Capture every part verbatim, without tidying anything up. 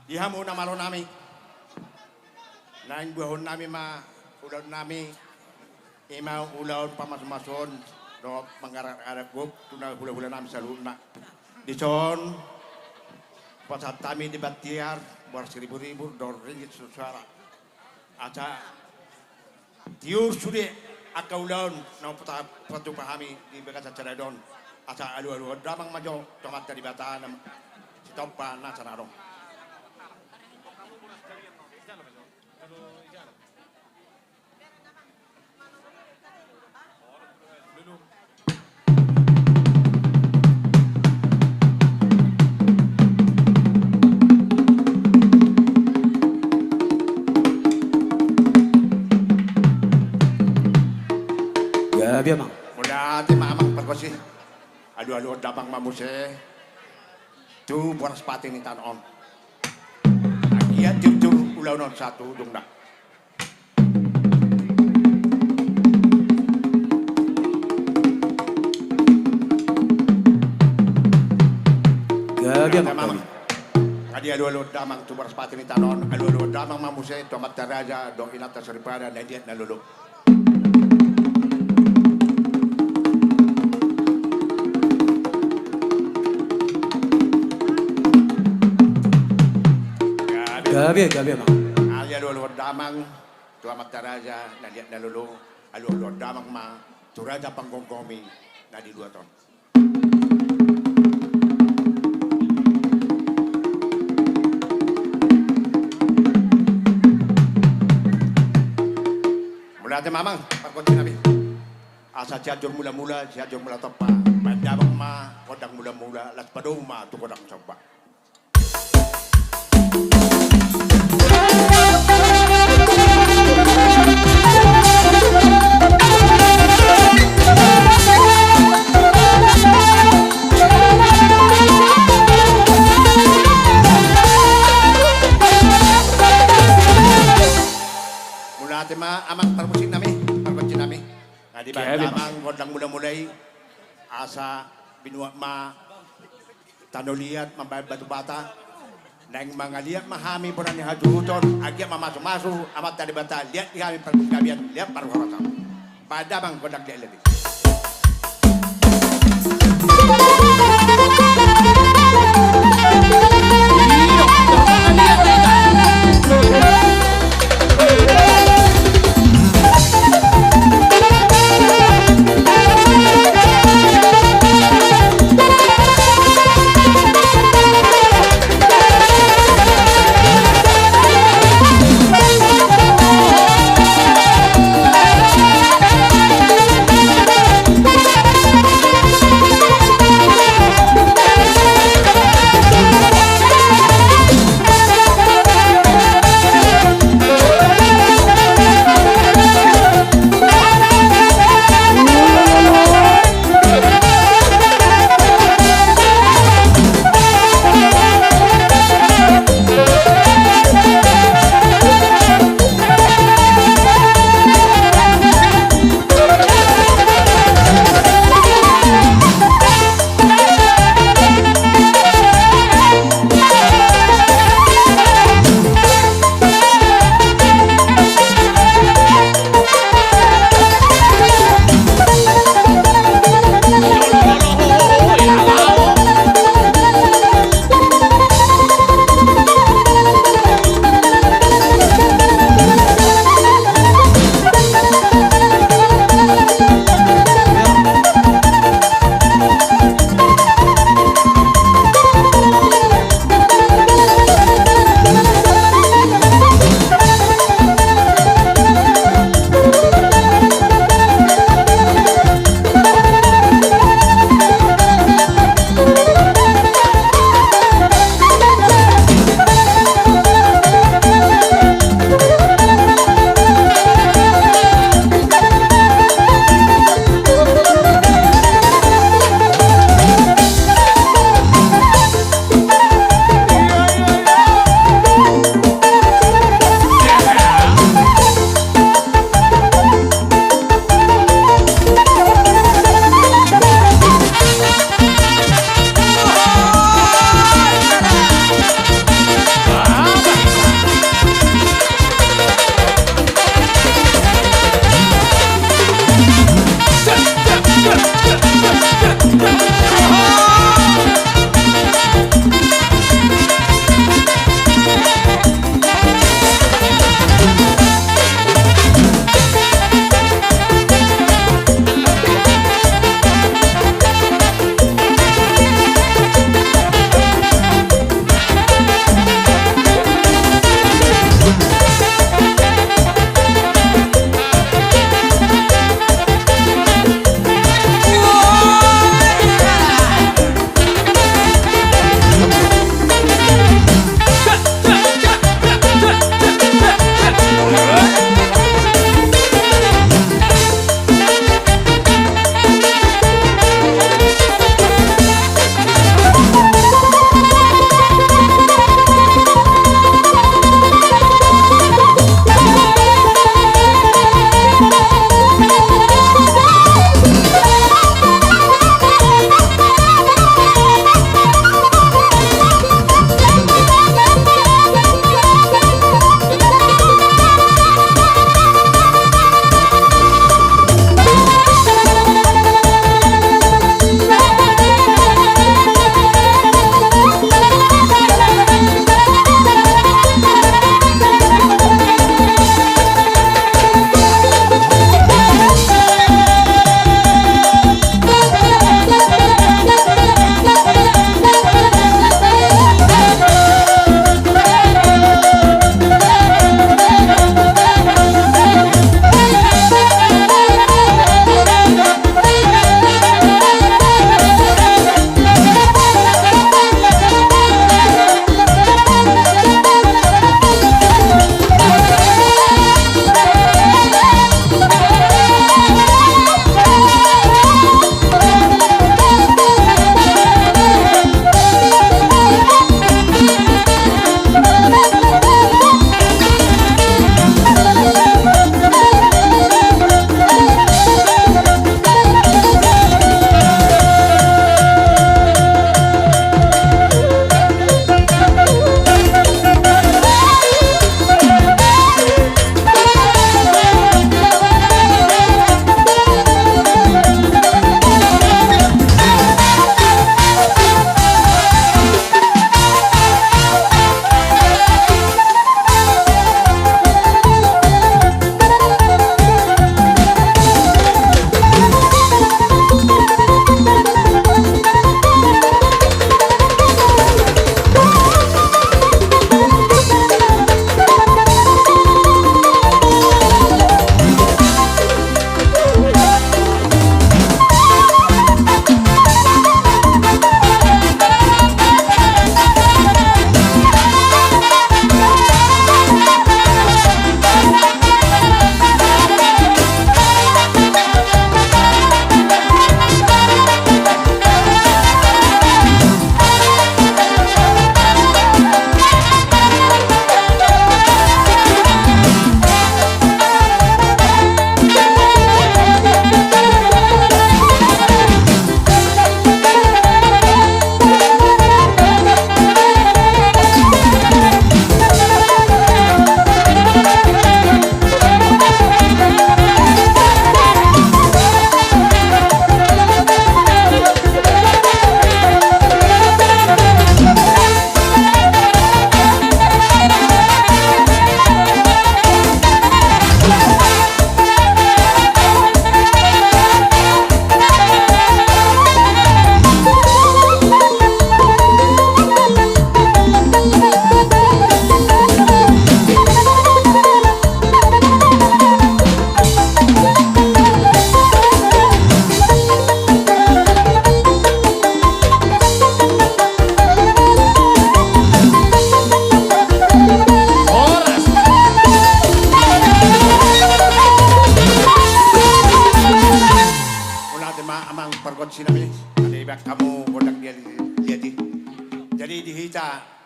Di hamu na malo nami, naeng buahon nami ma ulaon nami, ima ulaon pamasumasuon dohot mangarak-arak gok tu na hulahula nami saluhutna. Dison pasahat hami di Bahtiar boras ribur-ribur dohot ringgit sitio suara. Asa tiur sude angka ulaon na patupa hami di bagasan sadari on. Asa alualuhon damang ma jo tu Amanta Debata na sitompa nasa na adong. Gabe amang. Mauliate ma amang pargonsi. Alualuhon damang ma muse tu boras pate ni tano on. Anggiat tiur-tiur ulaon on sahat tu ujungna. Gabe amang. Nga di alualuhon damang tu boras pate ni tano on, alualuhon damang ma muse tu amanta raja dohot inanta soripada na liat na lolo. Gabe, gabe amang. Nga di alualuhon damang tu amanta raja na liat na lolo, alualuhon damang ma tu raja panggomgomi na di luat on. Mauliate ma amang pargonsi nami. Asa Sianjur Mulamula, Sianjur Mulatompa, baen damang ma gondang mulamula, laos padomu ma tu gondang somba. Mauliate ma amang parmusik nami, pargonsi nami. Nga dibaen damang gondang mulamula i, asa binuat ma tano liat mambahen batu bata. Naeng mangaliat ma hami bona ni hatututon, anggiat mamasumasu Amanta Debata liat di hami parmusik gabean, liat parhorasan. Baen damang gondang liat-liat i.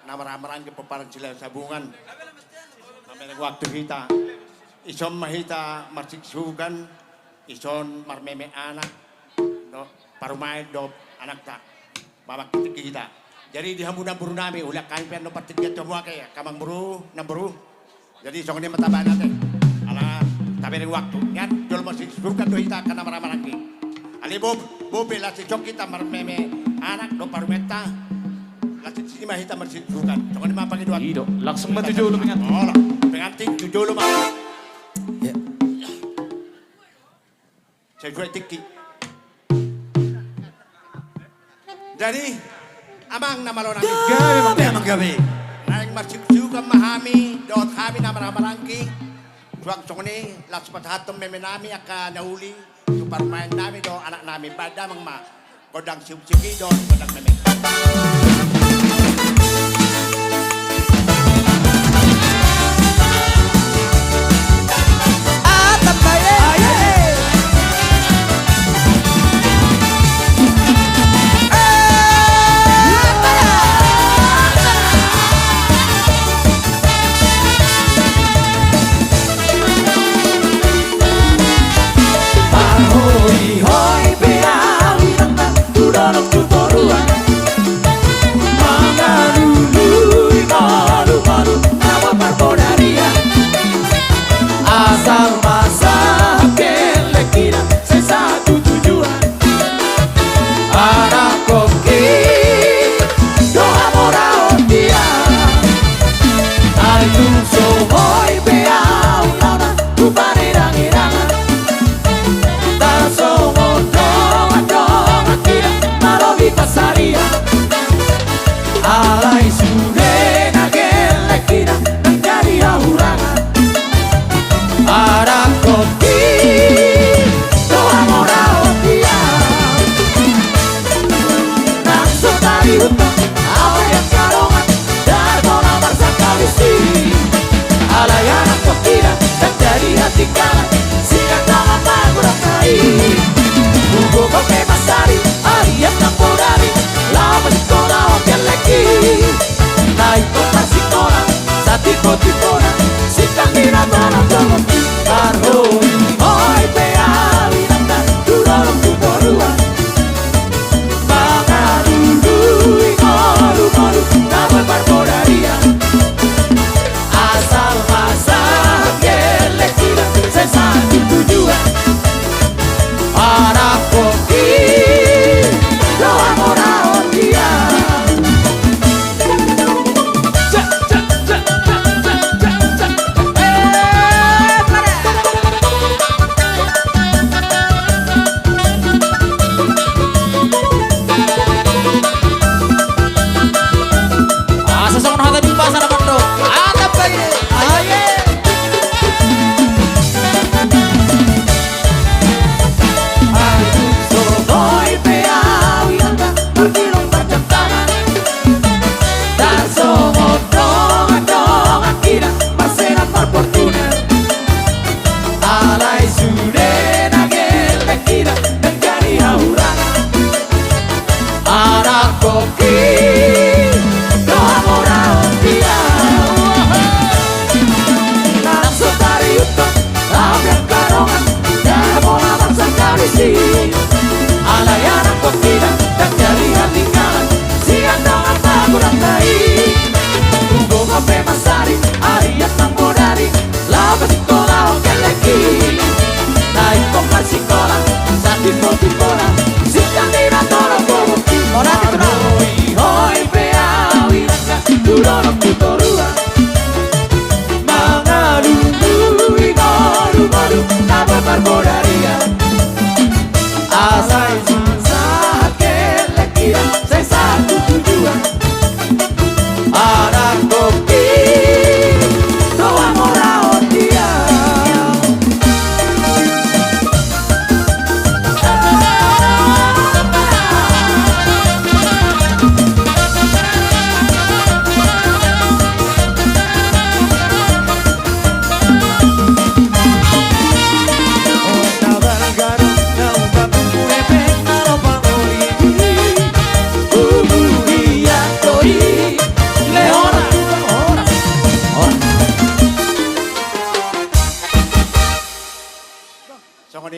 Na marhahamaranggi pomparan Silahisabungan. Mamereng waktu hita. Dison ma hita marsiksukan, dison marmeme anak dohot parumaen dohot anakta. Mamangke tingki hita. Jadi di hamu namboru nami, hulean hami pe annon partingkian tu hamu ate, angka amangboru, namboru. Jadi songon i ma tabahen ate. Ala tabereng waktu. Nian jolo marsiksukan do hita angka na marhahamaranggi. Alai bope, bope laos dison hita marmeme anak dohot parumaenta. Laos disi ma hita marsiksukan. Songon i ma pangidoan. I do. Langsung ma tu jolo pengantin. Olo, pengantin tu jolo ma. Ia. Sesuai tingki. Jadi, amang na malo nami. Gabe, amang, gabe. Naeng marsiksukan ma hami dohot hami na marhahamaranggi. Suang songon i, laos pasahathon meme nami angka na uli tu parumaen nami dohot anak nami. Baen damang ma gondang siuksiuk i dohot gondang meme.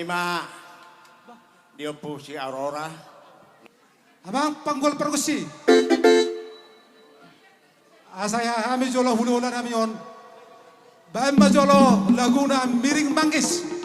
Ma di Ompu si Aurora. Amang panggual pargonsi. Asa ia hami jolo hulahula nami on. Baen ma jolo laguna Miring Manggis.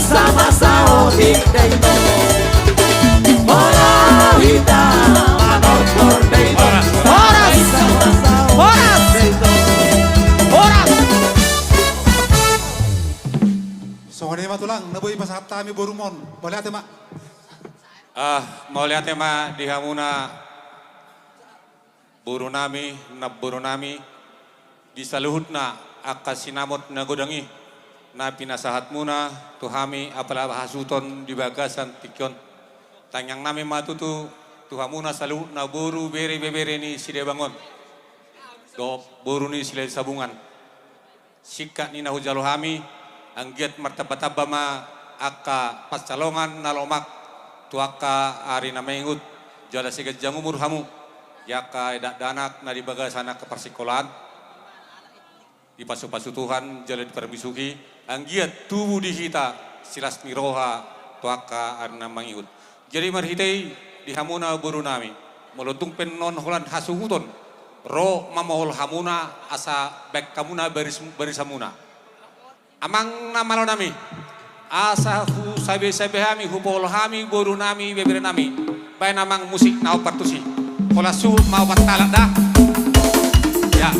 Sama saotik dei do. Molo hita manortor dei do. Horas. Horas. Horas. Songon i ma tulang, na boi pasahat hami borumon. Mauliate ma. Ah, mauliate ma di hamuna boru nami, namboru nami, di saluhutna angka sinamot na godang i, na pinasahatmuna tu hami apala hasuhuton di bagasan tingki on. Tangiang nami ma tutu tu hamuna saluhutna boru bere ibebere ni Sidebang on dohot boru ni Silahisabungan. Singkat ni na hujalo hami, anggiat martambatamba ma angka pansalongan na lomak tu angka ari na mangihuthon, jala sai ganjang umur hamu di angka dakdanak na di bagasan angka parsingkolaan, dipasupasu Tuhan jala diparmisuhi, anggiat tubu di hita silas ni roha tu angka ari na mangihuthon. Jadi marhite i di hamuna boru nami, molo tung pe annon holan hasuhuton, ro mamohol hamuna asa baen hamuna baris, barisamuna. Amang na malo nami, asa husabesabe hami, hupaboa hami boru nami, ibebere nami. Baen amang musik na opat tusi. Holan suhut ma opat halak da. Ya.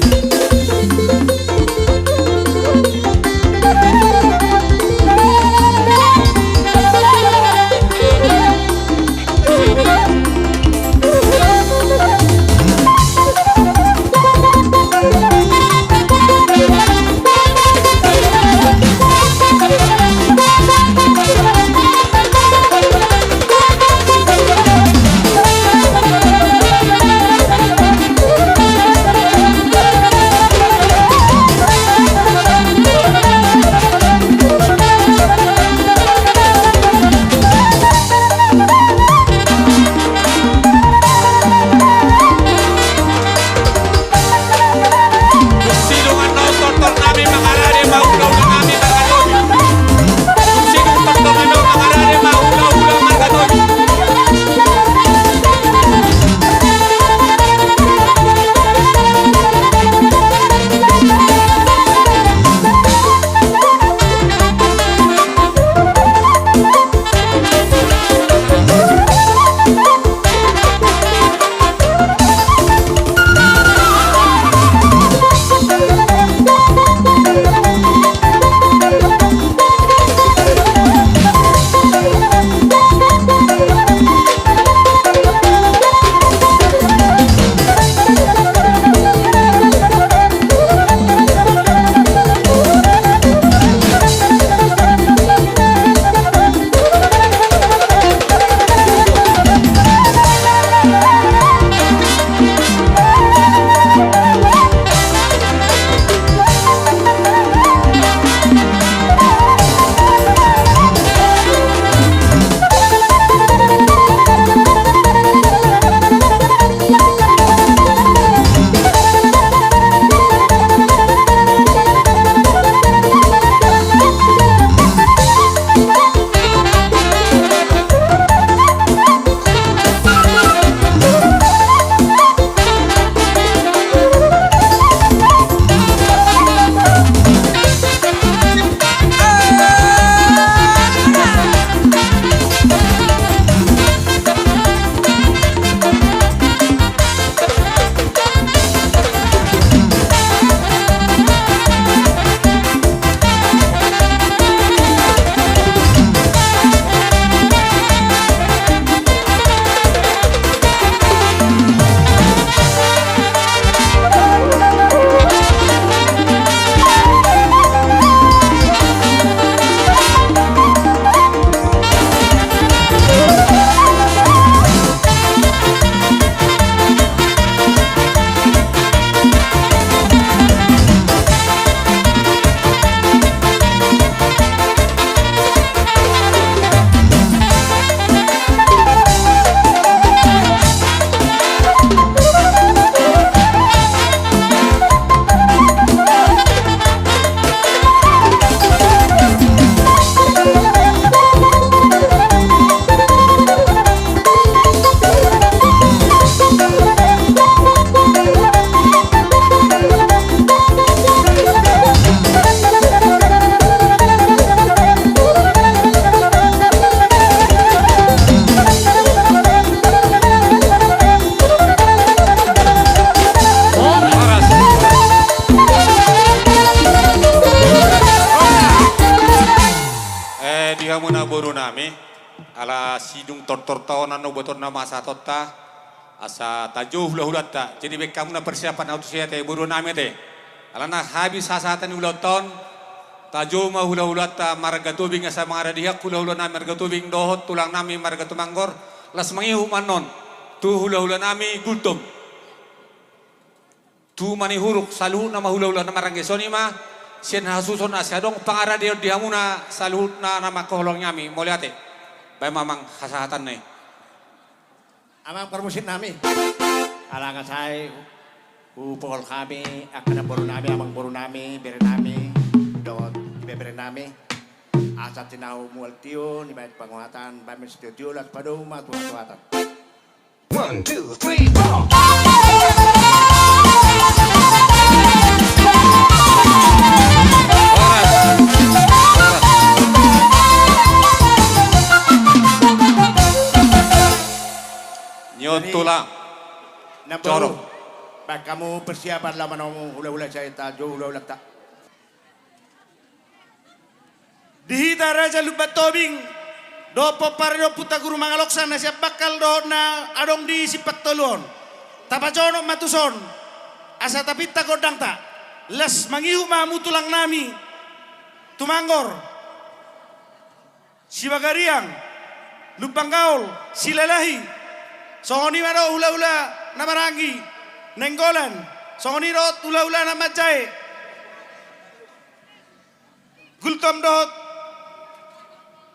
Boru nami, ala sidung tortor taonan ubaton na masa tonta, asa tajou hula-hulanta. Jadi baen hamu na persiapan na tusi ate boru nami ate. Alana habis hasahatan ni ulaonta on, tajou ma hula-hulanta marga Tobing asa mangaradihian hula-hula nami marga Tobing dohot tulang nami marga Tumanggor, las mangihut ma annon tu hula-hula nami Gultom. Tu Manihuruk, saluhutna ma hula-hula na maranggi songon i ma, sian hasuson asa adong pangaradion di hamuna saluhutna na mangkaholongi hami, mauliate. Baen ma amang hasahatan na i. Amang parmusik nami. Ala nga sai hupohol hami angka namboru nami, amangboru nami, bere nami dohot ibebere nami. Asa tinahu mual tio, nibaen panguhatan, baen ma sitio-tio, las padomu ma tu hasuhatan. One, two, three, four. Nyotola. Namboru, baen hamu persiapan laho manomu hula-hula, sai tajou hula-hulanta. Di hita Raja Lumban Tobing dohot pomparan ni ompunta Guru Mangaloksan na sian Bangkal dohot na adong di Simpang Tolu on, tapajonok ma tuson asa tapinta gondangta. Las mangihut ma hamu tulang nami Tumanggor, Sibagariang, Lumban Gaol, Silalahi, songon i ma dohot hula-hula na maranggi Nainggolan, songon i dohot hula-hula na manjae Gultom dohot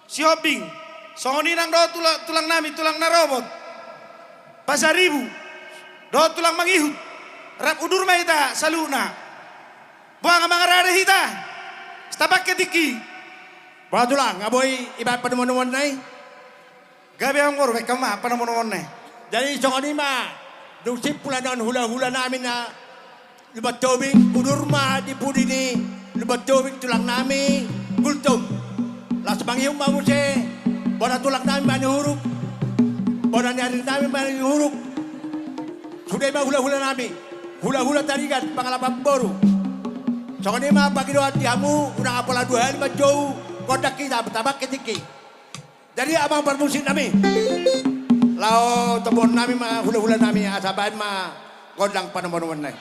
Sihombing, songon i nang dohot tula-, tulang nami, tulang na robot Pasaribu dohot tulang mangihut. Rap udur ma hita saluhutna. Boha, nga mangarade hita? Tapangke tingki. Boha tulang, nga boi ibaen panomunomuonna i? Gabe amangboru, baen hamu ma panomunomuonna i. Jadi songon i ma, dung simpul annon hula-hula nami na Lumban Tobing, udur ma di pudi ni Lumban Tobing tulang nami Gultom. Las mangihut ma muse bona tulang nami Manihuruk, bona ni ari nami Manihuruk. Sude ma hula-hula nami, hula-hula Tarigan, pangalapan boru. Songon i ma pangidoan di hamu, unang pola dua hali manjou gondang hita, tapangke tingki. Jadi amang parmusik nami, laho tombongon nami ma hula-hula nami asa baen ma gondang panomunomuonna i.